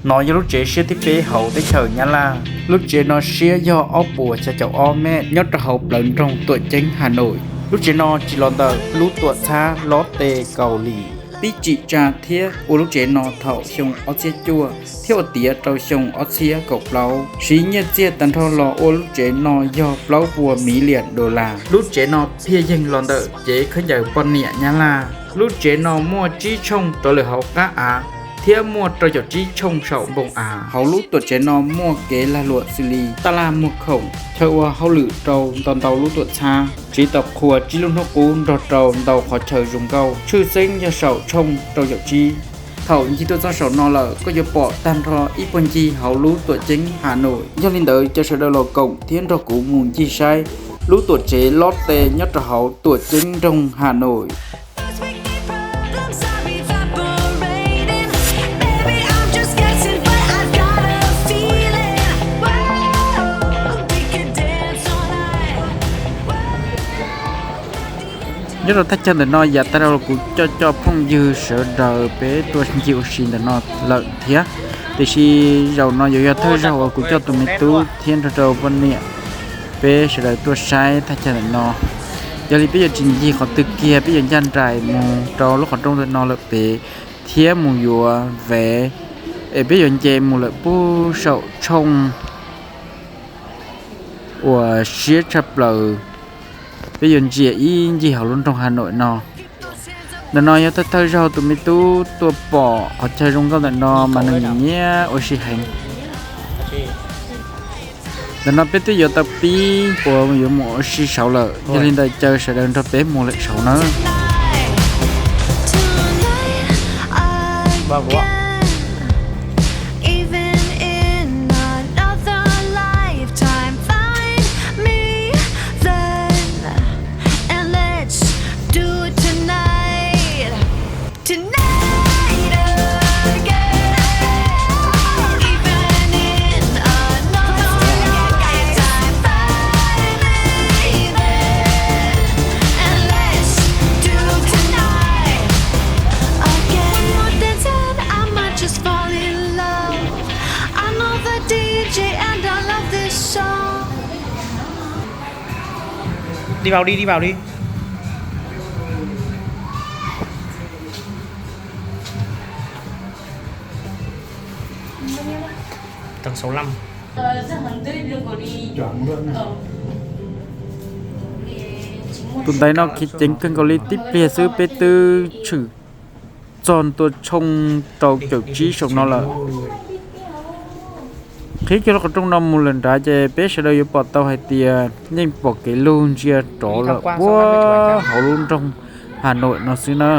No yog lub tsev siab thib peb hauv teb chaws Nyab Laj. Lub tsev no siab yog ob puas xya caum ob mev nyob rau hauv plawv nroog Tuam Ceeb Hà Nội. Lub tsev no tsis los ntawm lub tuam txhab Lotte Kaus Lim. Pib tsim tsa thiab ua lub tsev no thaum xyoo ob txhiab cuaj thiab ua tiav rau xyoo ob txhiab kaum plaub. Siv nyiaj txiag tag nrho los ua lub tsev no yog plaub puas miv liam dollar. Lub tsev no thiaj yeeg los ntawm cev khaub ncaws poj niam Nyab Laj. Lub tsev no muaj tsib tshooj rov lawm hauv qab av thiab muaj rau caum tsib tshooj saum npoo av. Hauv lub tuam tsev no muaj kev lag luam xws li taj laj muag khoom, chaw ua hauj lwm rau ntau ntau lub tuam txhab, tsiv tau qhua tsib lub hnub qub nrog rau ntau qhov chaw zoo nkauj, tshwj xeeb yog saum tshooj rau caum tsib. Thaum ncig tuaj txog saum no lawm koj yuav pom tag nrho ib puag ncig hauv lub Tuam Ceeb Hà Nội. Yog li ntawd caw sawv daws los koom thiab nrog kuv mus ncig saib lub tuam tsev Lotte nyob rau hauv Tuam Ceeb nroog Hà Nội. Nyob rau thaj chaw ntawm no yav tas los kuv coj coj phooj ywg sawv daws peb tuaj ncig ua si ntawm no lawm thiab, tiam sis zaum no yuav yog thawj zaug uas kuv coj tus me tub thiab nrog rau poj niam peb sawv daws tuaj saib thaj chaw ntawm no. Yog li peb yuav tsis ncig qhov twg kiag, peb yuav ncaj nraim mus rau lub qhov rooj ntawm no lawm pem thiab mus yuav vev, es peb yuav nce mus lawm puag saum tshooj uas siab tshaj plaws. Peb yuav ntsia ib ncig hauv lub nroog Hà Nội no. Ntawm no yog thawj thawj zaug tus me tub tuaj pom qhov chaw zoo nkauj ntawm no mas nws nyiam ua si heev. Ntawm no peb twb yuav tau pib uas yuav mus ua si saud lawm, yog li ntawd caw sawv daws nrog peb mus lawm saud nawb. Đi vào đi, đi vào đi. Tầng sáu lăm. Tus ntaiv no khiav ceev kawg nkaus li, tib pliag xwb peb twb tshwm txog ntua tshooj rau caum tsib saum no lawm. Qhib kiag lub qhov rooj no mus lawm nrad ces peb sawv daws yuav pom tau hais tias yeej pom kev lug ntsia rov lawm puag hauv lub nroog Hà Nội no xwb na.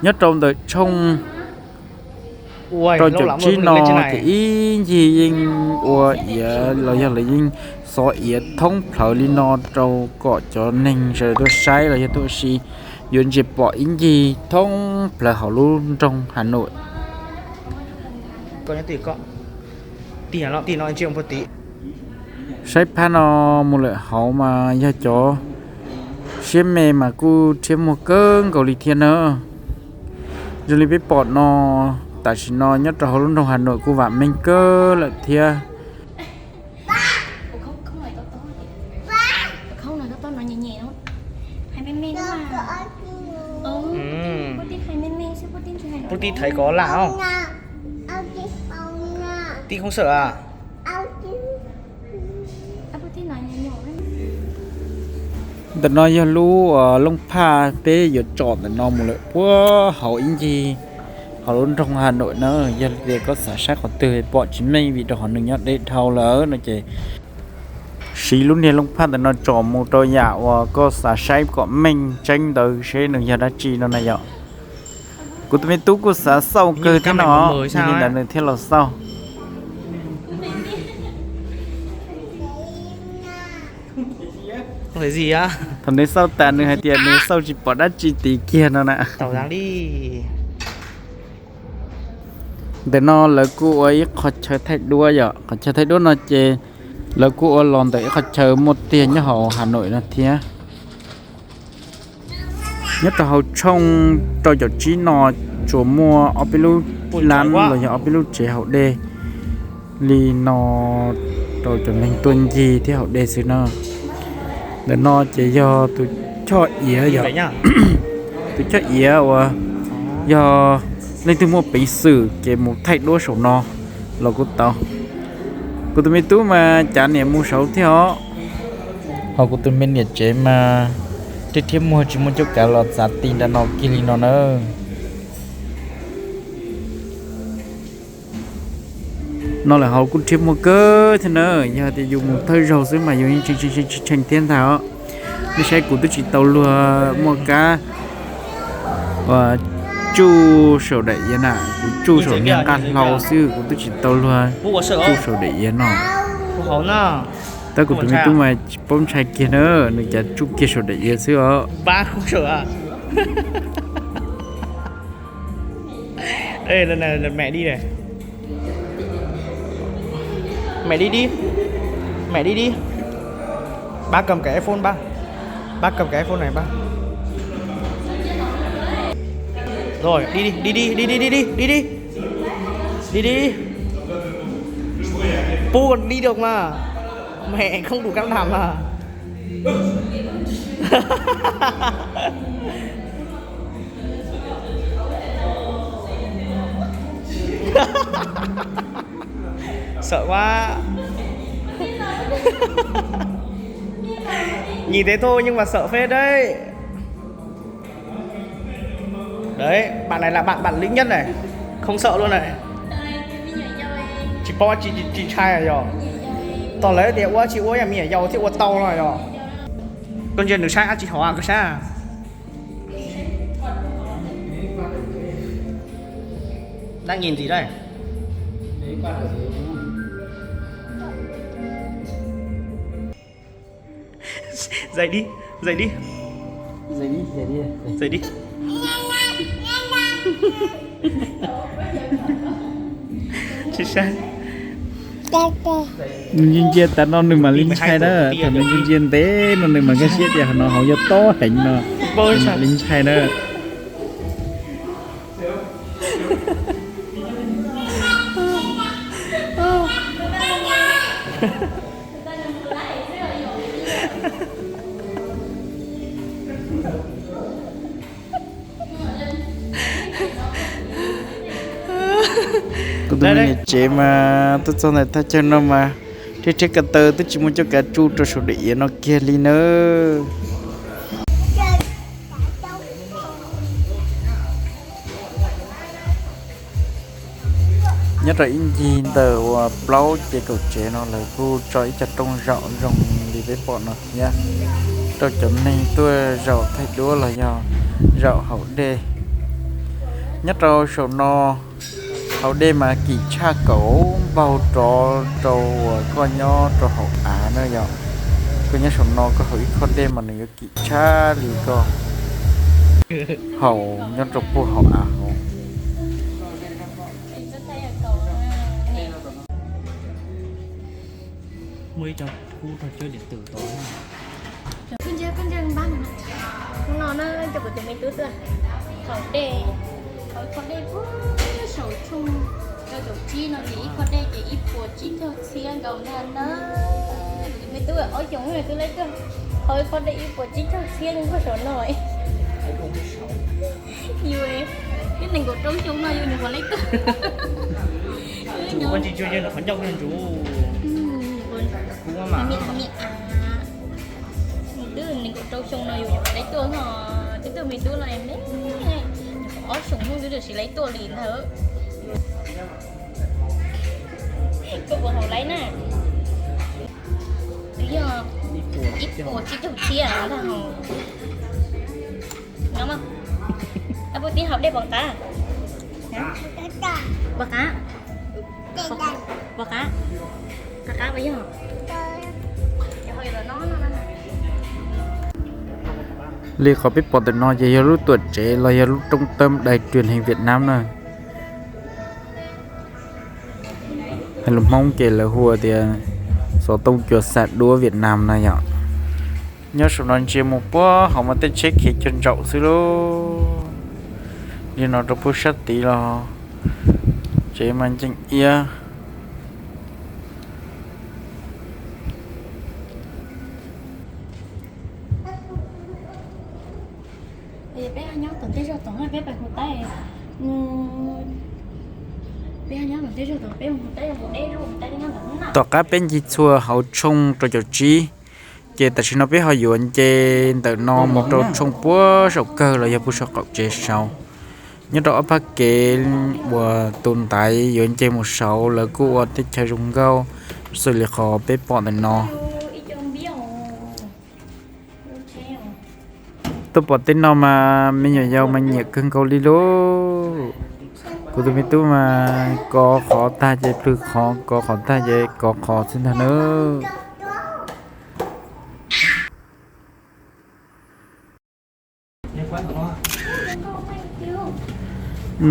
Nyob rau ntawm tshooj rau caum tsib no ces ib ncig yeej ua iav los yog lawv yeej xov iav thoob plhawv li no rau kom cov neeg sawv daws tuaj saib los yog tuaj ua si yuav ntsia pom ib ncig thoob plhawv hauv lub nroog Hà Nội. Saib phab no mus lawm hauv mas yog cov siab me mas kuj rhiab muag kawg nkaus li thiab na. Zoo li peb pom no, tam sim no nyob rau hauv lub nroog Hà Nội kuj vam meej kawg lawm thiab. Pub tib thaiv ko laj os. Tib khoob xawm a. Ntawm no yog lub looj phaj peb yuav tsom ntawm no mus lawm puag hauv ib ncig hauv lub nroog Hà Nội na. Yog li tias koj xav saib qhov twg pom tsis meej vim rau qhov nws nyob deb dhau lawm no ces siv lub niag looj phaj ntawm no tsom mus rau yam uas koj xav saib kom meej tseeb ntawd seb nws yog dab tsi no na yom. Kuv tus me tub kuj xav xauj kawg thiab no, yog li ntawd nws thiaj los xauj. Thaum nws xauj tas nws hais tias nws xauj tsis pom dab tsi tid kiag no na. Ntawm no lawv kuj ua ib qho chaw thaij duab yom, qhov chaw thaij duab no ces lawv kuj ua los ntawm ib qho chaw muaj tiag nyob hauv Hà Nội no thiab. Nyob rau hauv tshooj rau caum tsib no tsuas muaj ob peb lub lab los yog ob peb lub tsev haus dej li no rau cov neeg tuaj ncig thiab haus dej xwb na. Ntawm no ces yog tus choj iav yom, tus choj iav uas yog leej twg muaj peev xwm ces mus thaij duab saum no los kuj tau. Kuv tus me tub mas cav niam mus saud thiab os. Ho kuv tus me niam tsev mas rhiab rhiab muag tsis muaj cuab kav los txav ti nram no kiag li no na. No lawm hauv kuj rhiab muag kawg thiab na, yog tias yus mus thawj zaug xwb mas yus yeej tshee tshee tshee tshee thiab ntag os. Nej saib kuv twb tsis tau luag muaj kab uas tsuj saum daim iav na, kuv tsuj saum niag nqaj hlau xwb, kuv twb tsis tau luag tsuj saum daim iav no. Tab kuv tus me tub mas tsis paub ntshai kiag na, nws cav tsuj kiag saum daim iav xwb os. Ê, mẹ đi này. Mẹ đi đi. Mẹ đi đi. Bác cầm cái iPhone bác. Bác cầm cái iPhone này bác. Rồi, đi đi, đi đi, đi đi, đi đi, đi đi. Đi đi. Pu còn đi được mà. Mẹ không đủ can đảm à. Sợ quá. Nhìn thế thôi nhưng mà sợ phết đấy. Đấy, bạn này là bạn bản lĩnh nhất này. Không sợ luôn này. Tsis paub tsis, tsis ntshai yog. Tau lawv tias ua tsis ua yog me nyuam yaus thiaj ua tau no yog. Koj ntsia nws saib dab tsi hov koj saib. Đang nhìn gì đây? Dạy đi, dạy đi. Dạy đi, dạy đi. Dạy đi. Tsis saib. Nws ntsia ntsia tas no nws mam li ntshai na, thaum nws ntsia ntsia ntev no nws mam nkag siab tias hauv no hauv yog tob heev no, nws mam li ntshai na. Kuv tus me niam tsev mas tuaj txog ntawm thaj chaw no mas rhiab rhiab ko taw twb tsis muaj cuab kav tsuj rau saum daim iav no kiag li nawb. Nyob rau ib ncig ntawm uas plaub ces kaum tsev no lawv kuj tso ib co rooj zaum zoo li peb pom no thiab, rau cov neeg tuaj zaum thaij duab los yog zaum haus dej. Nyob rau saum no haus dej mas kim tshaj kauv npaug rov rau uas koj nyob rau hauv av na yom. Koj nyob saum no koj haus ib khob dej mas nws yuav kim tshaj li koj haus nyob rau puag hauv av hauv. Muaj ib co kub rog cawb diam twm tau. Koj ntsia, koj ntsia npab no. Hnub no na coj kuv tus me tub tuaj haus dej, haus ib khob dej puag saum tshooj rau caum tsib no ces ib khob dej ces ib puas tsib caug txhiab nkaus ntag na. Kuv tus me tub ob xyoos twb laib tuaj haus ib khob dej ib puas tsib caug txhiab nkaus saum no. Yus twb nees nkaum rau xyoo no yus nyuam qhuav laib tuaj. Ntsuv, ntsuv, ntsuv. Twb nees nkaum rau xyoo no yus nyuam qhuav laib tuaj no, twb tuaj me tub no me, nyuam qhuav ob xyoos hnub twb tsis laib tuaj li ntag. Koj puas haus laib na? Twb yog ib puas tsib caug txhiab ntag hos. Nyob mas, ab puas tib haus dej pom qab? Pom qab? Pom qab? Qab qab puas yog? Li qhov peb pom ntawm no ces yog lub tuam tsev los yog lub roob tawb dai rwg leeg Vietnam na. Hais lus Hmoob ces lawv hu tias xov tooj cua xa duab Vietnam no yom. Nyob saum no ntsia mus puag hauv mas tej tsheb khiav cuag ntsaum xwb lauj. Li no rau puag sab tid los Tsev mas nceeg iab. Tom qab peb ncig txhua hauv tshooj rau caum tsib, ces tam sim no peb ho yuav nce ntawm no mus rau tshooj puag saum kawg los yog puag saum qaum tsev saud. Nyob rau ob phab kev uas tus ntaiv yuav nce mus saud lawv kuj ua teb chaws zoo nkauj xws li qhov peb pom ntawm no. Tuaj pom tej no mas me nyuam yaus mas nyiam kawg nkaus li lauj. Kuv tus me tub mas kov qhov tag ces plhws qhov, kov qhov tag ces kov qhov xwb ntag nawb.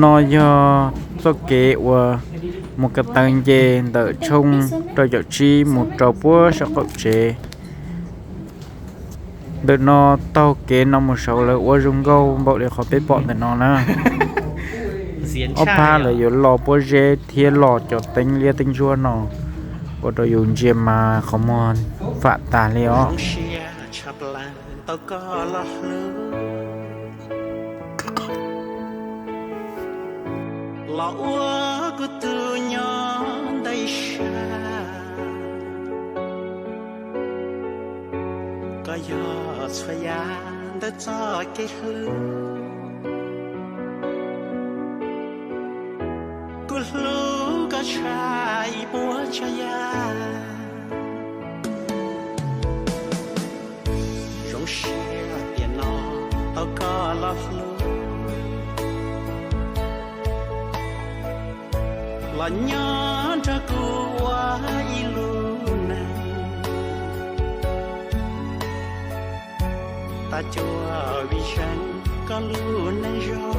No yog txoj kev uas mus ko taw nce ntawm tshooj rau caum tsib mus rau puag saum qaum tsev. Ntawm no taug kev no mus saud lawv ua zoo nkauj npaum li qhov peb pom ntawm no na. Ob phab lawv yuav lo pob zeb thiab lo cov teeb liab teeb ntsuab no ua rau yus ntsia mas qhov muag fam tas li os. Los ua kuv tus nyob ntawm sab, koj yog txhua yam ntawm txoj kev hlub. Kuv hlub koj tshaj ib puas tsav yam. Zoo siab tiam no tau koj los hlub, los nyob nrog kuv ua ib lub neej. Tag cuag vij zeeg koj lub neej zoo.